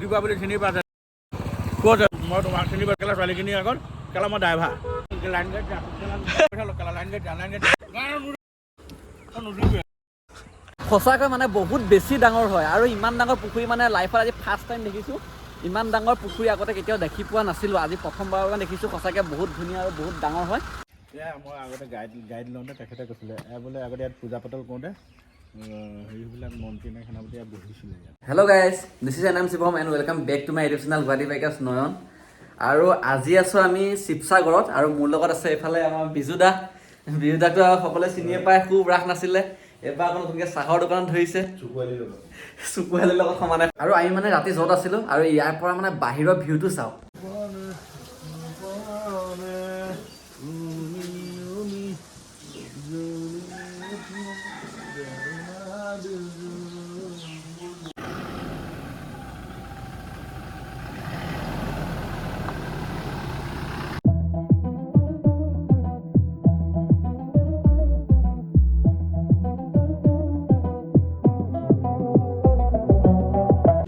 YouTuber বুলি চিনি পাইছে। ক'ত মই তোমাক চিনি পাই, কেলা ছোৱালীখিনিৰ আগত কেলা মই ড্ৰাইভাৰ। লাইন গাড়ীত যাম, কেলা লাইন গাড়ীত যাম, লাইন গাড়ীত নুধুবি। সঁচাকৈ মানে বহুত বেছি ডাঙৰ হয় আৰু ইমান ডাঙৰ পুখুৰী মানে লাইফত আজি ফাৰ্ষ্ট টাইম দেখিছোঁ। ইমান ডাঙৰ পুখুৰী আগতে কেতিয়াও দেখি পোৱা নাছিলোঁ, আজি প্ৰথমবাৰৰ কাৰণে দেখিছোঁ। সঁচাকৈ বহুত ধুনীয়া আৰু বহুত ডাঙৰ হয়। এয়া মই আগতে গাইড গাইড লওঁতে তেখেতে কৈছিলে, এ বোলে আগতে ইয়াত পূজা পাতল কৰোঁতে হেৰিবিলাক মন্ত্ৰী নে সেনাপতি ইয়াত বহিছিলে ইয়াত। Hello guys, this is N M Shivam and welcome back to my YouTube channel Guwahati bikers নয়ন। আৰু আজি আছোঁ আমি শিৱসাগৰত আৰু মোৰ লগত আছে এইফালে আমাৰ বিজু দা। বিজু দাকতো আৰু সকলোৱে চিনিয়ে পায়, খুব ৰাস নাছিলে, এইবাৰ আকৌ নতুনকৈ চাহৰ দোকানত ধৰিছে চুকুৱালিৰ লগত সমানে। আৰু আমি মানে ৰাতি য'ত আছিলোঁ আৰু ইয়াৰ পৰা মানে বাহিৰৰ ভিউটো চাওঁ।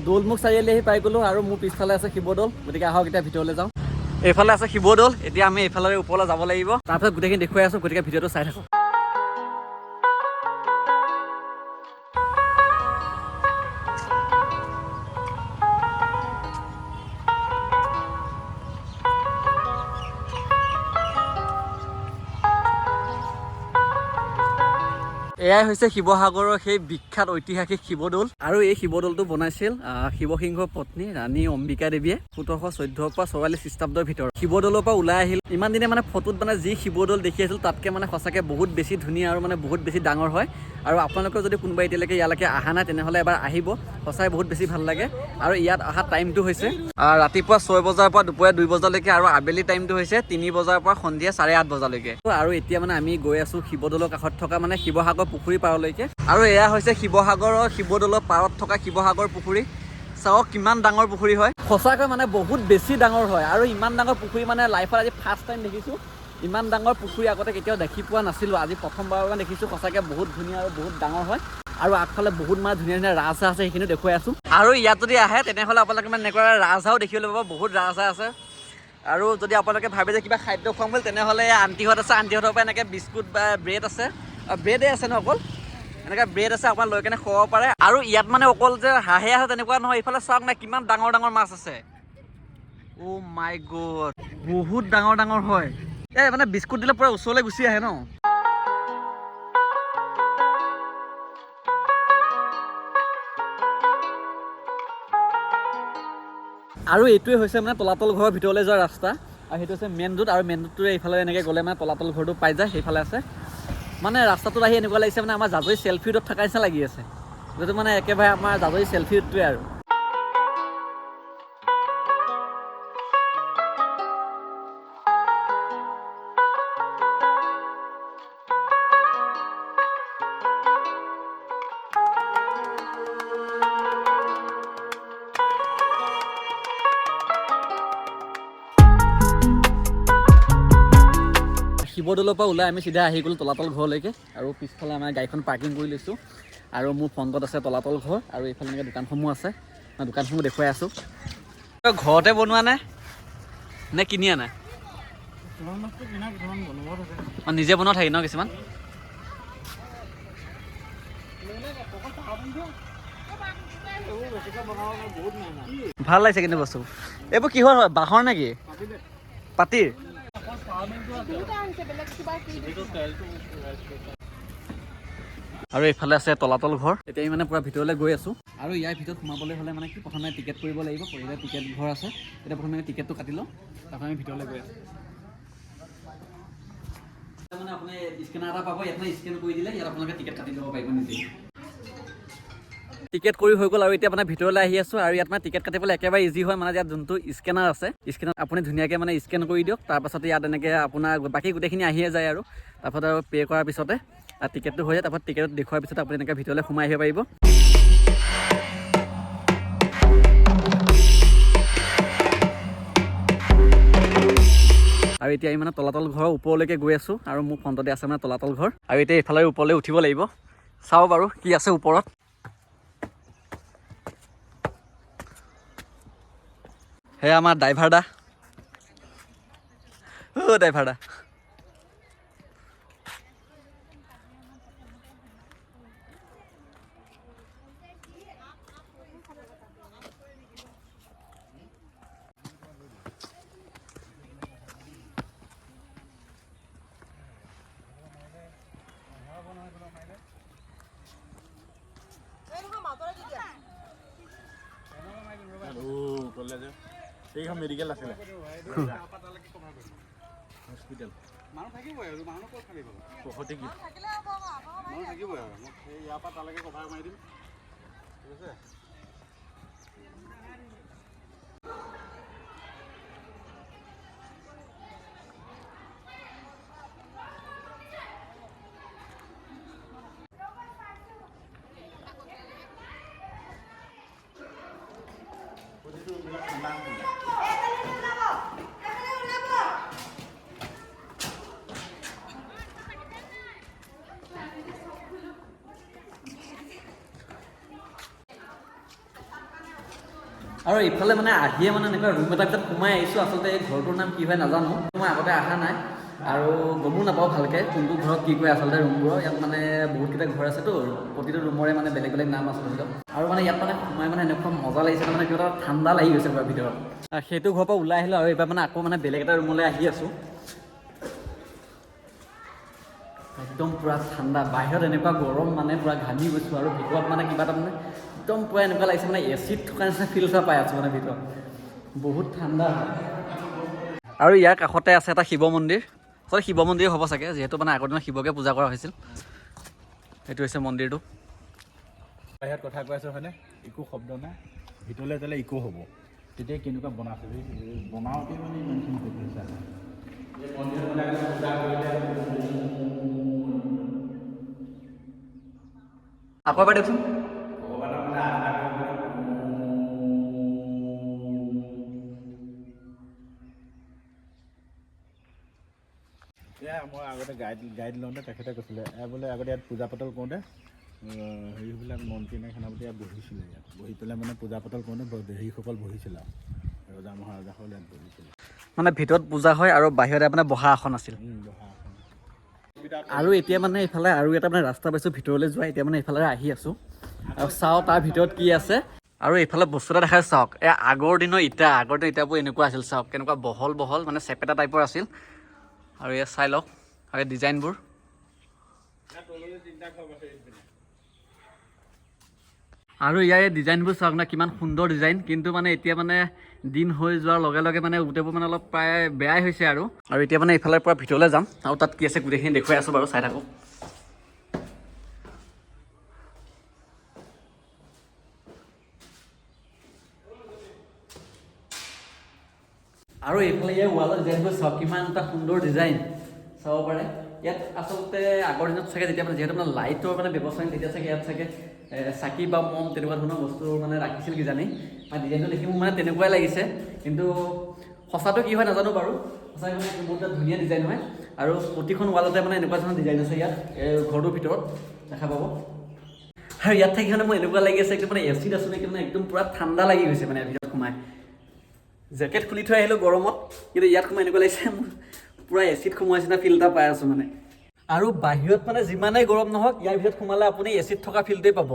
দৌলমুখ চাৰিআলি আহি পাই গ'লোঁ আৰু মোৰ পিছফালে আছে শিৱদৌল। গতিকে আহক, এতিয়া ভিতৰলৈ যাওঁ। এইফালে আছে শিৱদৌল, এতিয়া আমি এইফালে ওপৰলৈ যাব লাগিব। তাৰপিছত গোটেইখিনি দেখুৱাই আছোঁ, গতিকে ভিডিঅ'টো চাই থাকক। এয়াই হৈছে শিৱসাগৰৰ সেই বিখ্যাত ঐতিহাসিক শিৱদৌল। আৰু এই শিৱদৌলটো বনাইছিল শিৱসিংহৰ পত্নী ৰাণী অম্বিকা দেৱীয়ে 1714ৰ পৰা 44 খ্ৰীষ্টাব্দৰ ভিতৰত। শিৱদৌলৰ পৰা ওলাই আহিল, ইমান দিনে মানে ফটোত মানে যি শিৱদৌল দেখি আছিল, তাতকৈ মানে সঁচাকৈ বহুত বেছি ধুনীয়া আৰু মানে বহুত বেছি ডাঙৰ হয়। আৰু আপোনালোকে যদি কোনোবা এতিয়ালৈকে ইয়ালৈকে অহা নাই, তেনেহ'লে এবাৰ আহিব, সঁচাই বহুত বেছি ভাল লাগে। আৰু ইয়াত অহা টাইমটো হৈছে ৰাতিপুৱা 6 বজাৰ পৰা দুপৰীয়া 2 বজালৈকে আৰু আবেলি টাইমটো হৈছে 3 বজাৰ পৰা সন্ধিয়া 8:30 বজালৈকে। আৰু এতিয়া মানে আমি গৈ আছোঁ শিৱদৌলৰ কাষত থকা মানে শিৱসাগৰ পুখুৰী পাৰলৈকে। আৰু এয়া হৈছে শিৱসাগৰৰ শিৱদৌলৰ পাৰত থকা শিৱসাগৰ পুখুৰী। চাওক কিমান ডাঙৰ পুখুৰী হয়। সঁচাকৈ মানে বহুত বেছি ডাঙৰ হয় আৰু ইমান ডাঙৰ পুখুৰী মানে লাইফত আজি ফাৰ্ষ্ট টাইম দেখিছোঁ। ইমান ডাঙৰ পুখুৰী আগতে কেতিয়াও দেখি পোৱা নাছিলোঁ, আজি প্ৰথমবাৰৰ কাৰণে দেখিছোঁ। সঁচাকৈ বহুত ধুনীয়া আৰু বহুত ডাঙৰ হয়। আৰু আগফালে বহুত মানে ধুনীয়া ধুনীয়া ৰাজহাঁহ আছে, সেইখিনিও দেখুৱাই আছোঁ। আৰু ইয়াত যদি আহে, তেনেহ'লে আপোনালোকে মানে এনেকুৱা ৰাজহাঁহো দেখিবলৈ পাব, বহুত ৰাজহাঁহ আছে। আৰু যদি আপোনালোকে ভাবে যে কিবা খাদ্য খুৱাম বুলি, তেনেহ'লে আণ্টিহঁত আছে, আণ্টিহঁতৰ পৰা এনেকৈ বিস্কুট বা ব্ৰেড আছে, ব্ৰেডে আছে ন অকল, এনেকৈ ব্ৰেড আছে, আপোনাৰ লৈ কেনে খুৱাব পাৰে। আৰু ইয়াত মানে অকল যে হাঁহে আছে তেনেকুৱা নহয়, এইফালে চাওক না কিমান ডাঙৰ ডাঙৰ মাছ আছে। অ' মাই গড, বহুত ডাঙৰ ডাঙৰ হয়। এই মানে বিস্কুট দিলে পুৰা ওচৰলৈ গুচি আহে ন। আৰু এইটোৱে হৈছে মানে তলাতল ঘৰৰ ভিতৰলৈ যোৱা ৰাস্তা আৰু সেইটো হৈছে মেইন ৰোড। আৰু মেইন ৰোডটোৰে এইফালে এনেকৈ গ'লে মানে তলাতল ঘৰটো পাই যায়, সেইফালে আছে। মানে ৰাস্তাটোত আহি এনেকুৱা লাগিছে মানে আমাৰ জাজৰি চেল্ফি ৰোডত থকা নিচিনা লাগি আছে, যিটো মানে একেবাৰে আমাৰ জাজৰি চেল্ফি ৰোডটোৱে। আৰু শিৱদৌলৰ পৰা ওলাই আমি চিধা আহি গ'লোঁ তলাতল ঘৰলৈকে। আৰু পিছফালে আমাৰ গাড়ীখন পাৰ্কিং কৰি লৈছোঁ আৰু মোৰ ফ্ৰণ্টত আছে তলাতল ঘৰ। আৰু এইফালে এনেকৈ দোকানসমূহ আছে, মই দোকানসমূহ দেখুৱাই আছোঁ। ঘৰতে বনোৱা নে নে কিনি আনা? কিছুমান বস্তু কিনা, কিছুমান বনোৱা থাকে। অঁ, নিজে বনোৱা থাকে ন কিছুমান? বেছিকৈ বনাব বহুত নাই। ভাল লাগিছে কিন্তু বস্তু এইবোৰ কিহৰ হয়? বাঁহৰ নেকি, পাতিৰ? দুটা আনিছে, বেলেগ কিবা কি। আৰু এইফালে আছে তলাতল ঘৰ। এতিয়া আমি মানে পূৰা ভিতৰলৈ গৈ আছোঁ। আৰু ইয়াৰ ভিতৰত সোমাবলৈ হ'লে মানে কি, প্ৰথমে টিকেট কৰিব লাগিব। কৰিলে টিকেট ঘৰ আছে। এতিয়া প্ৰথমে আমি টিকেটটো কাটি লওঁ, তাৰপিছত আমি ভিতৰলৈ গৈ আছোঁ। মানে আপুনি স্কেনাৰ এটা পাব ইয়াত, মানে স্কেন কৰি দিলে ইয়াত আপোনালোকে টিকেট কাটি ল'ব পাৰিব নিজে। টিকেট কৰি হৈ গ'ল আৰু এতিয়া মানে ভিতৰলৈ আহি আছোঁ। আৰু ইয়াত মানে টিকেট কাটিবলৈ একেবাৰে ইজি হয়। মানে ইয়াত যোনটো স্কেনাৰ আছে, স্কেনাৰ আপুনি ধুনীয়াকৈ মানে স্কেন কৰি দিয়ক, তাৰপাছতে ইয়াত এনেকৈ আপোনাৰ বাকী গোটেইখিনি আহিয়ে যায়। আৰু তাৰপাছত আৰু পে' কৰাৰ পিছতে টিকেটটো হৈ যায়। তাৰপাছত টিকেটত দেখুৱাৰ পিছতে আপুনি এনেকৈ ভিতৰলৈ সোমাই আহিব পাৰিব। আৰু এতিয়া আমি মানে তলাতল ঘৰৰ ওপৰলৈকে গৈ আছোঁ আৰু মোৰ ফ্ৰণ্টতে আছে মানে তলাতল ঘৰ। আৰু এতিয়া এইফালে ওপৰলৈ উঠিব লাগিব। চাওঁ বাৰু কি আছে ওপৰত। সেয়া আমাৰ ড্ৰাইভাৰ দা। অ' ড্ৰাইভাৰ দা। এইখন মেডিকেল আছিলে, হস্পিটেল। মানুহ থাকিবই আৰু, মানুহ ক'ত থাকিব? পষতে কি মানুহ থাকিবই আৰু। মই সেই ইয়াৰ পৰা তালৈকে কভাৰ মাৰি দিম, ঠিক আছে। আৰু ইফালে মানে আহিয়ে মানে এনেকুৱা ৰুম এটাৰ ভিতৰত সোমাই আহিছোঁ। আচলতে এই ঘৰটোৰ নাম কি হয় নাজানো, মই আগতে অহা নাই আৰু গমো নাপাওঁ ভালকৈ কোনটো ঘৰত কি কয়। আচলতে ৰুমবোৰৰ ইয়াত মানে বহুতকেইটা ঘৰ আছেতো, প্ৰতিটো ৰুমৰে মানে বেলেগ বেলেগ নাম আছে ধৰি লওক। আৰু মানে ইয়াত মানে সোমাই মানে এনেকুৱা মজা লাগিছে, মানে কিবা এটা ঠাণ্ডা লাগি গৈছে পুৰা ভিতৰত। সেইটো ঘৰৰ পৰা ওলাই আহিলোঁ আৰু এইবাৰ মানে আকৌ মানে বেলেগ এটা ৰুমলৈ আহি আছোঁ। একদম পূৰা ঠাণ্ডা, বাহিৰত এনেকুৱা গৰম, মানে পূৰা ঘামি গৈছোঁ আৰু ভিতৰত মানে কিবা এটা মানে একদম পূৰা এনেকুৱা লাগিছে, মানে এচিত থকা নিচিনা ফিল এটা পাই আছোঁ, মানে ভিতৰত বহুত ঠাণ্ডা। আৰু ইয়াৰ কাষতে আছে এটা শিৱ মন্দিৰ। আচলতে শিৱ মন্দিৰ হ'ব চাগে, যিহেতু মানে আগৰ দিনত শিৱকে পূজা কৰা হৈছিল। এইটো হৈছে মন্দিৰটো। বাহিৰত কথা কৈ আছোঁ হয়নে, একো শব্দ নাই। ভিতৰলৈ যালে ইকো হ'ব। তেতিয়া কেনেকুৱা বনাইছে, বনাওঁতে মানে ইমানখিনি কৰি আছে। মন্দিৰত বনাই পূজা কৰিলে। আকৌ এবাৰ দিয়কচোন। ভগৱানৰ মানে আৰাধনা কৰিবলৈ। এয়া মই আগতে গাইড লওঁতে তেখেতে কৈছিলে, এয়া বোলে আগতে ইয়াত পূজা পাতল কৰোঁতে হেৰিবিলাক মন্ত্ৰী নে সেনাপতি ইয়াত বহিছিলে। ইয়াত বহি পেলাই মানে পূজা পাতল কৰোঁতে হেৰিসকল বহিছিলে আৰু ৰজা মহাৰজাসকল ইয়াত বহিছিলে। মানে ভিতৰত পূজা হয় আৰু বাহিৰত মানে বহা আসন আছিল। বহা আসন। আৰু এতিয়া মানে এইফালে আৰু এটা মানে ৰাস্তা পাইছোঁ ভিতৰলৈ যোৱা। এতিয়া মানে এইফালে আহি আছোঁ আৰু চাওঁ তাৰ ভিতৰত কি আছে। আৰু এইফালে বস্তু এটা দেখাই চাওক, এয়া আগৰ দিনৰ ইটা। আগৰ দিনৰ ইটাবোৰ এনেকুৱা আছিল, চাওক কেনেকুৱা বহল বহল, মানে চেপেটা টাইপৰ আছিল। আৰু এয়া চাই লওক আৰু এই ডিজাইনবোৰ। আৰু ইয়াৰ এই ডিজাইনবোৰ চাওক না, কিমান সুন্দৰ ডিজাইন। কিন্তু মানে এতিয়া মানে দিন হৈ যোৱাৰ লগে লগে মানে গোটেইবোৰ মানে অলপ প্ৰায় বেয়াই হৈছে আৰু। আৰু এতিয়া মানে এইফালৰ পৰা ভিতৰলৈ যাম আৰু তাত কি আছে গোটেইখিনি দেখুৱাই আছোঁ বাৰু, চাই থাকক। আৰু এইফালে ইয়াৰ ৱালৰ ডিজাইনবোৰ চাওক, কিমান এটা সুন্দৰ ডিজাইন চাব পাৰে। ইয়াত আচলতে আগৰ দিনত চাগে যেতিয়া মানে যিহেতু মানে লাইটৰ মানে ব্যৱস্থা নাই, তেতিয়া চাগে ইয়াত চাগে চাকি বা মম তেনেকুৱা ধৰণৰ বস্তু মানে ৰাখিছিল কিজানি। মানে ডিজাইনটো দেখি মোৰ মানে তেনেকুৱাই লাগিছে, কিন্তু সঁচাটো কি হয় নাজানো বাৰু। সঁচাকৈ মানে বহুত এটা ধুনীয়া ডিজাইন হয় আৰু প্ৰতিখন ৱালতে মানে এনেকুৱা ধৰণৰ ডিজাইন আছে ইয়াত এই ঘৰটোৰ ভিতৰত দেখা পাব। আৰু ইয়াত থাকি মানে মোৰ এনেকুৱা লাগি আছে একদম মানে এচিত আছোঁ নেকি, মানে একদম পূৰা ঠাণ্ডা লাগি গৈছে মানে ভিতৰত সোমাই। জেকেট খুলি থৈ আহিলোঁ গৰমত, কিন্তু ইয়াত সোমাই এনেকুৱা লাগিছে মোৰ পূৰা এচিত সোমোৱা নিচিনা ফিল এটা পাই আছোঁ মানে। আৰু বাহিৰত মানে যিমানেই গৰম নহওক, ইয়াৰ ভিতৰত সোমালে আপুনি এচিত থকা ফিলটোৱেই পাব।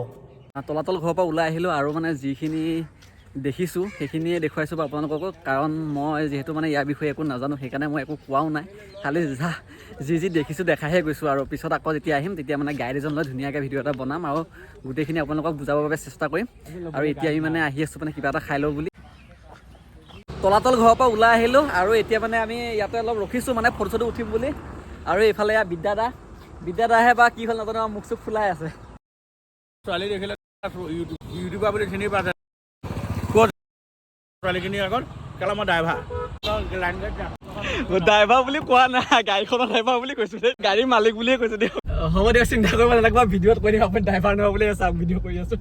তলাতল ঘৰৰ পৰা ওলাই আহিলোঁ আৰু মানে যিখিনি দেখিছোঁ সেইখিনিয়ে দেখুৱাইছোঁ বাৰু আপোনালোককো, কাৰণ মই যিহেতু মানে ইয়াৰ বিষয়ে একো নাজানো, সেইকাৰণে মই একো কোৱাও নাই। খালি যা যি যি দেখিছোঁ দেখাইহে গৈছোঁ। আৰু পিছত আকৌ যেতিয়া আহিম তেতিয়া মানে গাইড এজন লৈ ধুনীয়াকৈ ভিডিঅ' এটা বনাম আৰু গোটেইখিনি আপোনালোকক বুজাবৰ বাবে চেষ্টা কৰিম। আৰু এতিয়া আমি মানে আহি আছোঁ মানে কিবা এটা খাই লওঁ বুলি। তলাতল ঘৰৰ পৰা ওলাই আহিলোঁ আৰু এতিয়া মানে আমি ইয়াতে অলপ ৰখিছোঁ, মানে ফটো চটো উঠিম বুলি। আৰু এইফালে ইয়াৰ বিদ্যা দা, বিদ্যা দাহে বা কি হ'ল নাজানো, আমাৰ মুখ চুখ ফুলাই আছে। ছোৱালী দেখিলে ইউটিউবাৰ বুলি চিনি পাইছে। ক'ত ছোৱালীখিনিৰ আগত কেলা মই ড্ৰাইভাৰ, লাইন গাড়ীত যাম। ড্ৰাইভাৰ বুলি কোৱা নাই, গাড়ীখনৰ ড্ৰাইভাৰ বুলি কৈছোঁ দেই, গাড়ীৰ মালিক বুলিয়ে কৈছোঁ দিয়ক। হ'ব দিয়ক, চিন্তা কৰিব নালাগে, মই ভিডিঅ'ত কৈ দিম আপুনি ড্ৰাইভাৰ নহয় বুলি চাওক, ভিডিঅ' কৰি আছোঁ।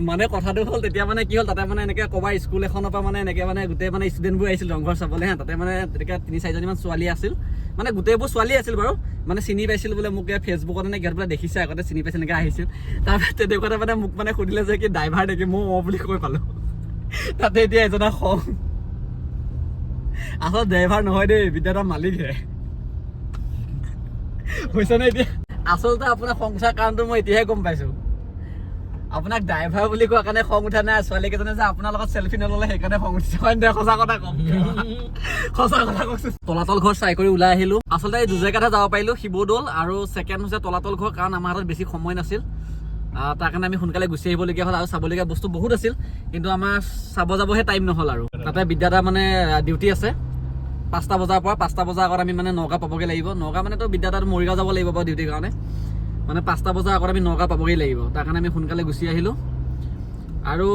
মানে কথাটো হ'ল তেতিয়া মানে কি হ'ল, তাতে মানে এনেকৈ ক'ৰবাৰ স্কুল এখনৰ পৰা মানে এনেকৈ মানে গোটেই মানে ষ্টুডেণ্টবোৰ আহিছিল ৰংঘৰ চাবলৈ হা। তাতে মানে তেনেকৈ তিনি চাৰিজনীমান ছোৱালী আছিল, মানে গোটেইবোৰ ছোৱালী আছিল বাৰু, মানে চিনি পাইছিল বোলে মোক এই ফেচবুকত নে কিহত বোলে দেখিছে আগতে, চিনি পাইছিল, এনেকৈ আহিছিল। তাৰপিছত তেনেকুৱাতে মানে মোক মানে সুধিলে যে কি ড্ৰাইভাৰ নেকি, মই অঁ বুলি কৈ পালোঁ। তাতে এতিয়া এজনা খং। আচলতে ড্ৰাইভাৰ নহয় দেই, বিদ্যাদাৰ মালিকহে হৈছে নে এতিয়া? আচলতে আপোনাৰ খং উঠাৰ কাৰণটো মই এতিয়াহে গম পাইছোঁ। আপোনাক ড্ৰাইভাৰ বুলি কোৱা কাৰণে খং উঠা নাই, ছোৱালীকেইজনে যে আপোনাৰ লগত চেলফি নল'লে সেইকাৰণে খং উঠিছে। হয় নাই? সঁচা কথা কওক, সঁচা কথা কওকচোন। তলাতল ঘৰ চাই কৰি ওলাই আহিলো। আচলতে এই দুজেগাতহে যাব পাৰিলো, শিৱদৌল আৰু ছেকেণ্ড হৈছে তলাতল ঘৰ, কাৰণ আমাৰ হাতত বেছি সময় নাছিল। তাৰ কাৰণে আমি সোনকালে গুচি আহিবলগীয়া হ'ল। আৰু চাবলগীয়া বস্তু বহুত আছিল, কিন্তু আমাৰ চাব যাবহে টাইম নহ'ল। আৰু তাতে বিদ্যাদাৰ মানে ডিউটি আছে 5টা বজাৰ পৰা। 5টা বজাৰ আগত আমি মানে নগাঁও পাবগৈ লাগিব। নগাঁও মানে তো বিদ্যাদাৰ মৰিগাঁও যাব লাগিব বাৰু ডিউটিৰ কাৰণে। মানে 5টা বজাৰ আগত আমি নগাঁও পাবগৈ লাগিব, তাৰ কাৰণে আমি সোনকালে গুচি আহিলোঁ। আৰু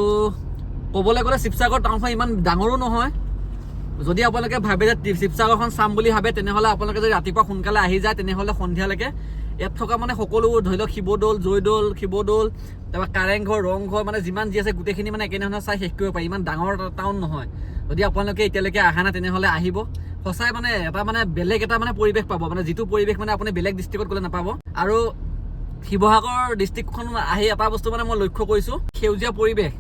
ক'বলৈ গ'লে শিৱসাগৰ টাউনখন ইমান ডাঙৰো নহয়। যদি আপোনালোকে ভাবে যে শিৱসাগৰখন চাম বুলি ভাবে, তেনেহ'লে আপোনালোকে যদি ৰাতিপুৱা সোনকালে আহি যায়, তেনেহ'লে সন্ধিয়ালৈকে ইয়াত থকা মানে সকলো, ধৰি লওক শিৱদৌল, জয়দৌল, শিৱদৌল, তাৰপৰা কাৰেংঘৰ, ৰংঘৰ, মানে যিমান যি আছে গোটেইখিনি মানে একেদিনাখনে চাই শেষ কৰিব পাৰি। ইমান ডাঙৰ টাউন নহয়। যদি আপোনালোকে এতিয়ালৈকে অহা নাই, তেনেহ'লে আহিব। সঁচাই মানে এটা মানে বেলেগ এটা মানে পৰিৱেশ পাব, মানে যিটো পৰিৱেশ মানে আপুনি বেলেগ ডিষ্ট্ৰিক্টত গ'লে নাপাব। আৰু শিৱসাগৰ ডিষ্ট্ৰিক্টখন আহি এটা বস্তু মানে মই লক্ষ্য কৰিছোঁ, সেউজীয়া পৰিৱেশ,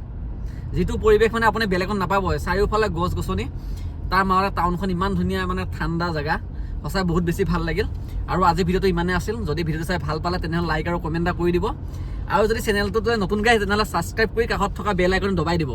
যিটো পৰিৱেশ মানে আপুনি বেলেগত নাপাব। চাৰিওফালে গছ গছনি, তাৰ মাজতে টাউনখন ইমান ধুনীয়া, মানে ঠাণ্ডা জেগা। সঁচাই বহুত বেছি ভাল লাগিল। আৰু আজি ভিডিঅ'টো ইমানেই আছিল। যদি ভিডিঅ'টো চাই ভাল পালে, তেনেহ'লে লাইক আৰু কমেণ্ট এটা কৰি দিব। আৰু যদি চেনেলটোত নতুনকৈ আহিছে, তেনেহ'লে ছাবস্ক্ৰাইব কৰি কাষত থকা বেল আইকন দবাই দিব।